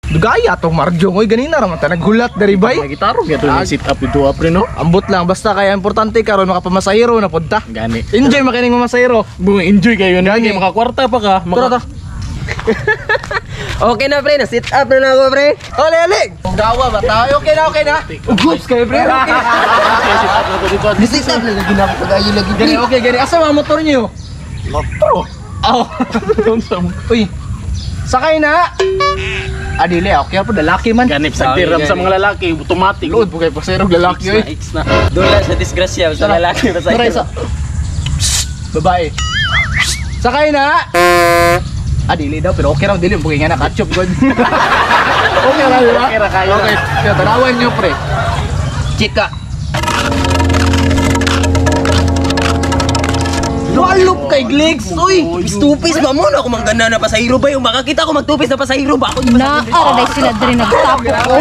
Dugaya tong Marjong oy ganina ra man ta naghulat diri bay. Nagitaro gyud to sit up dito pre no. Ambot lang basta kaya importante karon makapamasahero na pud ta. Gani. Enjoy makining mamasahero. Bunga enjoy kayo na Gani. Makakwarta pa ka. Tara ta. Okay na pre, na sit up na na ako pre. Ole ole. Gawa ba tayo? Okay na, okay na. Oops kayo pre. Okay. Sit up na ko dito. Ni sit up na lagi na ako pag-ayo lagi pre. Gani okay gani. Asa mga motor niyo? Motor. Oh. Unsa mo? Uy. Sakay na. Adili, okay po lalaki man. Ganip sa tiram sa mga lalaki, automatic. Load po kay pasero lalaki oy. X na. Doon lang sa disgrasya sa lalaki Tara isa. Babae. Sakay na. Dili daw pero okay ra dili mo nga na ketchup god. Okay ra di ba? Okay ra kayo. Okay, kaya tanawan niyo pre. Chika. Walop kay Gligs, uy. Tupis ba mo na ako manggana na pasahero ba yung makakita ko magtupis na pasahero ba ako di Naa ra sila diri nagtapok ko.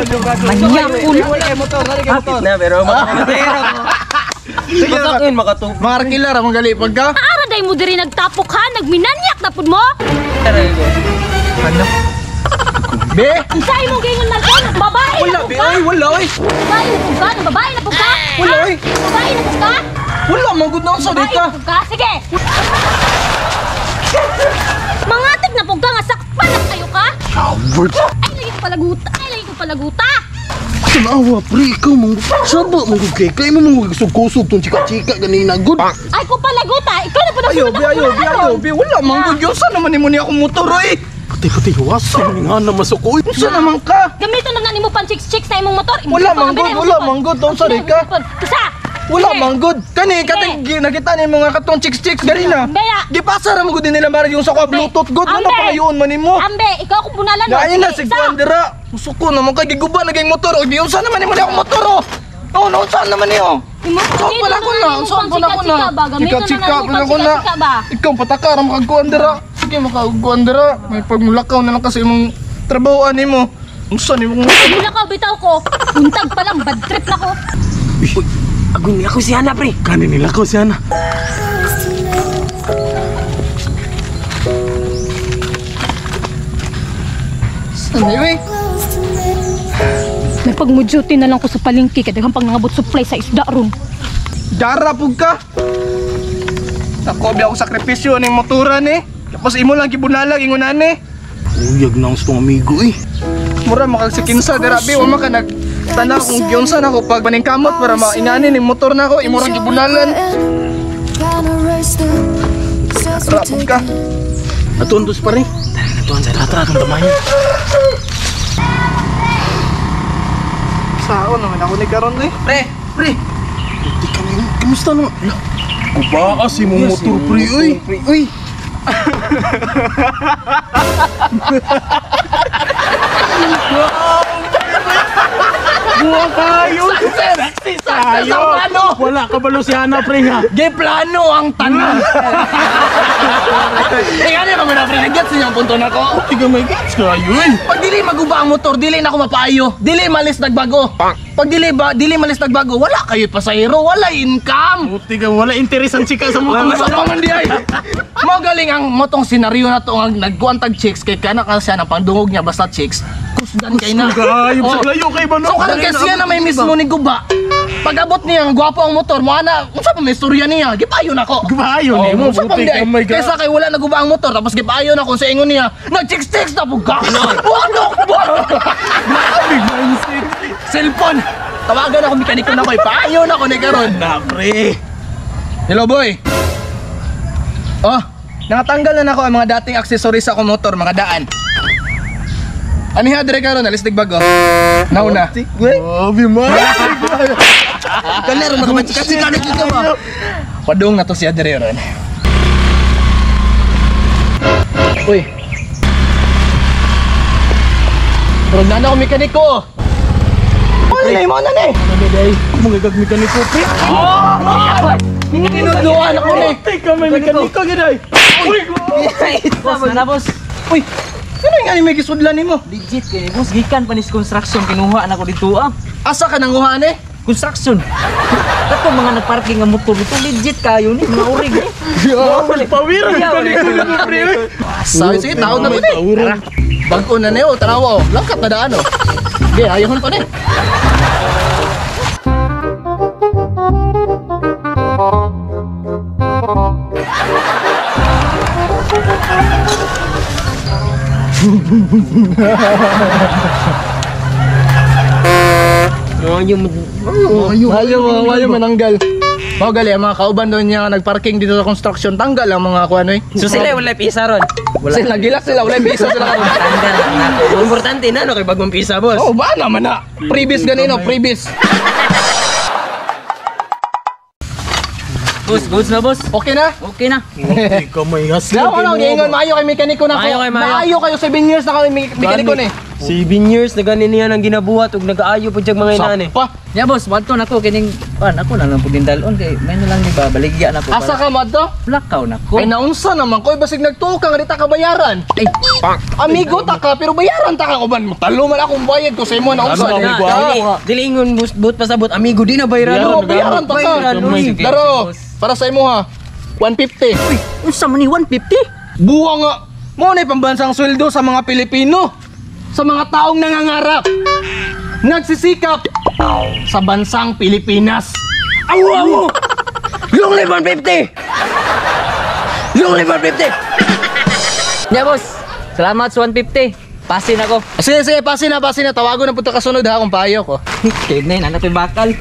Manyakon. Wala kay motor, wala kay motor. na pero makapasahero ko. Sige, Masakin makatupis. mga arkila ra manggali pagka. Ara day mo diri nagtapok ha, nagminanyak na pud mo. Ano? Be, Unsa imong giingon Marco? Babae wala na pud be, ka? ay wala oy. Babae na pud ka? Babae na pud ka? Wala, Ha? oy. Babae na pud ka? Wala man gud na unsa Babae di ka. na pud ka? Sige. Mangatik na pud ka nga sakpan na kayo ka? Ay lagi ko palaguta. Ay lagi ko palaguta. Tanawa pre, ikaw mong saba mong kay kay mo mong kusog-kusog tong chika-chika ganina good. Ay ko palaguta. Ikaw na pud ang Ayo, sunod be, ako ayo, be, karon. ayo, be. Wala man gud yun. Saan naman nimo niya akong motor, oy? Pati-pati huwasan nga na masuko. Unsa naman ka? Gamito na nimo pan chicks-chicks na imong motor. Imong Wala sipon, man gud, ang wala imong man gud. Unsa sipon. di ka? Kasa. Wala Sige. man gud. Kani katong nakita ni mga katong chicks-chicks ganina. Ambe, ah. Gipasa ra mo gud nila mara yung sa ko Bluetooth gud. Ano Ambe. pa ngayon man nimo? Ambe, ikaw akong bunalan. Daayon na Sige, sig isa. kuan dira. Musuko naman kay giguba na kay motor. Oy, unsa naman nimo niya akong motor oh. Oh, no, unsa naman niyo? Saan pala ko na? Saan pala ko na? Chika-chika pala ko na. Ikaw pataka ra makagkuan dira. Sige makagkuan dira. May pagmulakaw na lang kasi imong trabaho ani mo. Unsa nimo? Mulakaw bitaw ko. Buntag pa lang, bad trip na ko. Agoy ako si Ana pre. Gani nila ko siya na. Ano eh? May pagmuduty na lang ko sa palengke kay daghang pag nangabot supply sa isda ron. Dara pug ka. Ako bi ako sakripisyo ning motoran eh. Tapos imo lang gibunalag ingon ani. Uyag na ang stong amigo eh. Mura makagsikinsa dira bi wa man ka nag tanaw kung giunsa na ako pag paningkamot para maingani ning motor na ako imo rang gibunalan. Dara pug ka. Atuon dos pare. Tara, tara, tara, atong tamayan. Saon naman ako ni karon eh. Pre, pre. Di ka na kamusta naman? Kubaa si mong motor pre oy. Pre, uy. Buwa kayo. Success! Success ang plano! Wala ka balo si Ana pre nga. Giplano ang tanan. Eh ano kami na pre, nag-gets niyo ang punto na ko. Di ka may gets kayo eh. Pag dili maguba ang motor, dili na ako mapaayo. Dili malis nagbago. Pag dili ba, dili malis nagbago, wala kayo pasahero, wala income. Buti ka wala interes ang chika sa motor. Wala pa man di ay. Magaling ang motong senaryo na to ang nagkuantag chicks kay kana ka siya ng pandungog niya basta chicks. Kusdan kay na. Kayo Oh. sa layo kay ba no? So karon kay siya na may mismo ni guba. Pag-abot niya, ang gwapo ang motor, mo ana, unsa pa may istorya niya? Gipayo na ko. Gipayo ni mo, unsa pa buti man di ay. ka, my God. Kaysa kay wala naguba ang motor tapos gipayo na kung sa ingon niya, nag-chicks-chicks na pug ka. Wala ba? Big mindset. Cellphone. Tawagan ako mekaniko na ko, ipayo na ko ni karon. Na pre. Hello boy. Oh, nakatanggal na nako ang mga dating accessories sa akong motor, mga daan. Ani ha dire karon, alis bago. Nauna. Grabe man. Kanero nakapachika-chika na dito ba? Padung na to siya dire ron. Uy. Pero na ako mekaniko. Uy, na mo na ni. Ano day? Mga gagmekaniko pre. Tinuduan ako ni. Teka may mekaniko gid ay. Uy, Boss, na boss. Uy. Ano nga ni may gisudlan nimo? Legit kay boss, gikan pa ni sa construction kinuha na ko dito ah. Asa ka nanguha ni? Construction. Kato mga nagparking nga motor dito legit kayo ni mga urig ni. Pawira mekaniko ni mo pre. Sabi sige, taon na to ni. Tara. Bag-o na niyo, tanawa oh. Langkat na daan oh. Okay, ayuhon ko ni. Ayaw mo. Ayaw mo, ayaw mananggal. Mao gali ang mga kauban doon niya nga nagparking dito sa construction, tanggal ang mga kuan oy. So sila wala pisa ron. Wala. Sila gilak sila, wala bisa sila karon. Tanggal na ako. Importante na no kay bagong pisa, boss. Oh, ba naman na. Previous ganino, previous. Boss, goods na boss. Okay na? Okay na. Ikaw may hasla. Daw ano, giingon maayo kay mekaniko na Maayo kay maayo. Maayo kayo 7 years na kami mekaniko ni. 7 years na ganin niya ang ginabuhat ug nag-aayo pud siyang mga inaan eh. Pa, Ya boss, wadto nako kining pan ako na lang pud dalon kay may na lang di ba baligya na ko. asa ka mo adto? Blackout na ko. Ay naunsa naman ko, basig nagtuo ka nga di ta ka bayaran. Ay, Amigo ta ka pero bayaran ta ka uban. Talo man akong bayad ko sa imo naunsa. Ano, amigo, Ah, Dili, dili ingon but pasabot amigo di na bayran. Pero bayaran ta ka. Bayaran, uy. Daro, para sa imo ha. 150. uy, unsa man ni 150? Buwa nga. Mo na pambansang sweldo sa mga Pilipino. Sa mga taong nangangarap. Nagsisikap sa bansang Pilipinas. Awo awo. Long live 150. Long live 150. Ya boss, salamat sa 150. Pasin ako. Sige, sige, pasin na, pasin na. Tawagon na punta kasunod ha kung payo ko. Kay na anak ko'y bakal.